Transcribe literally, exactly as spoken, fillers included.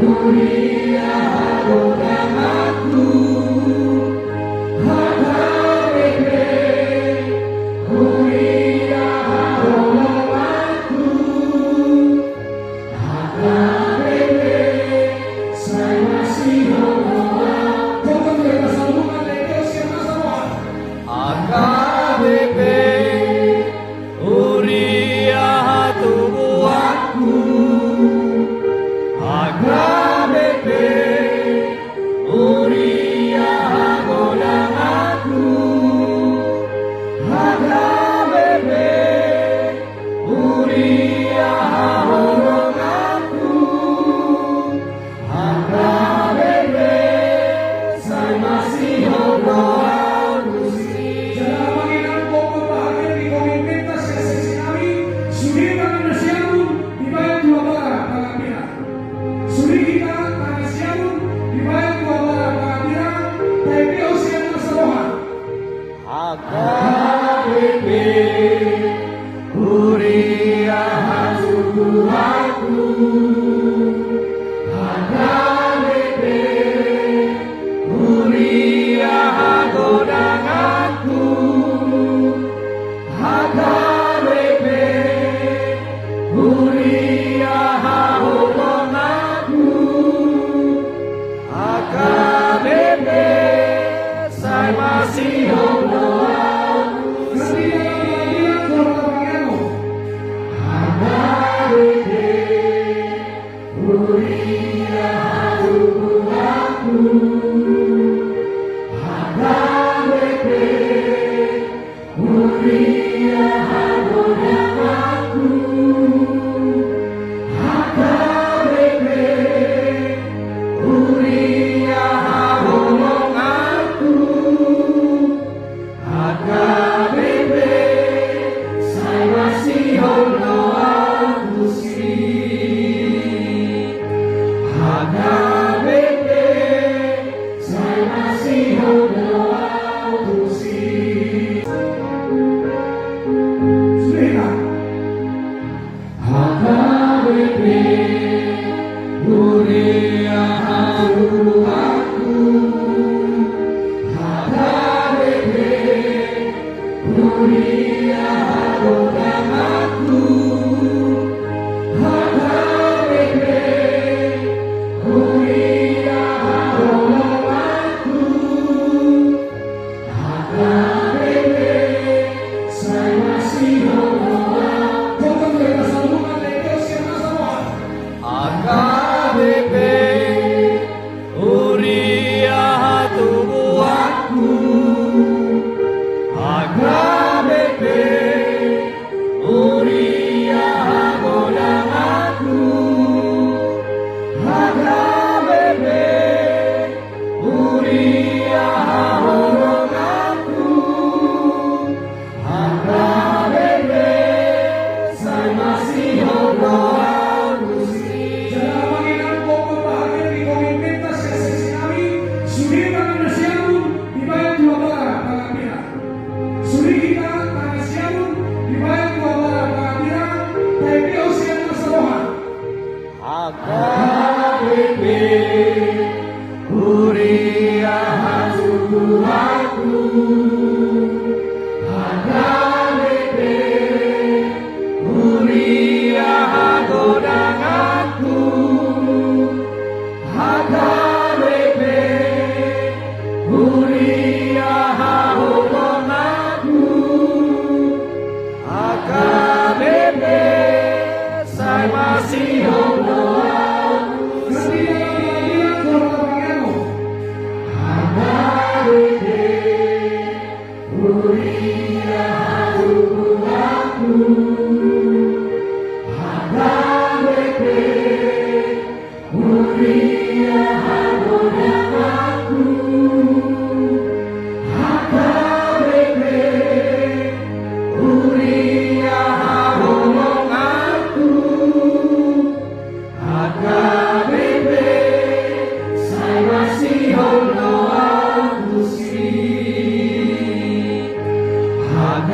Huria hatubuanku, H K B P, huria hagodanganku, H K B P, huria haholonganku, H K B P, sai masihol do ahu tusi. Jala manginan pokok bahagia di komitinta sian seksi nami, sude hita na siamun dibaen tu abara pangadilan. Sude hita na siamun dibaen tu abara pangadilan, taendehon sian na saroha. H K B P, huria hatubuanku, H K B P, huria hagodanganku, H K B P, huria haholonganku, H K B P, sai masihol do ahu tusi. H K B P, huria hatubuanku, H K B P, huria hagodanganku, H K B P, huria haholonganku, H K B P, sai masihol do ahu tusi. H K B P, sai masihol do ahu tusi. Sudah. H K B P, huria hatubuanku, H K B P, huria hagodanganku, H K B P, huria haholonganku, H K B P, sai masihol do ahu tusi. Potong dari pasal rumah, H K B P, huria hatubuanku, H K B P, huria hagodanganku, H K B P, huria haholonganku, H K B P, sai masihol do ahu tusi. Jala manginan pokok bahagia di komitinta sian seksi nami, sude hita na siamun dibaen tu abara pangadilan. Sude hita na siamun dibaen tu abara pangadilan, taendehon sian na saroha. H K B P, huria hatubuanku, H K B P, huria hagodanganku, H K B P, huria haholonganku, H K B P, sai masihol do ahu tusi. H K B P, huria hatubuanku, H K B P, huria hagodanganku, H K B P, huria haholonganku, H K B P, sai masihol do ahu tusi. H K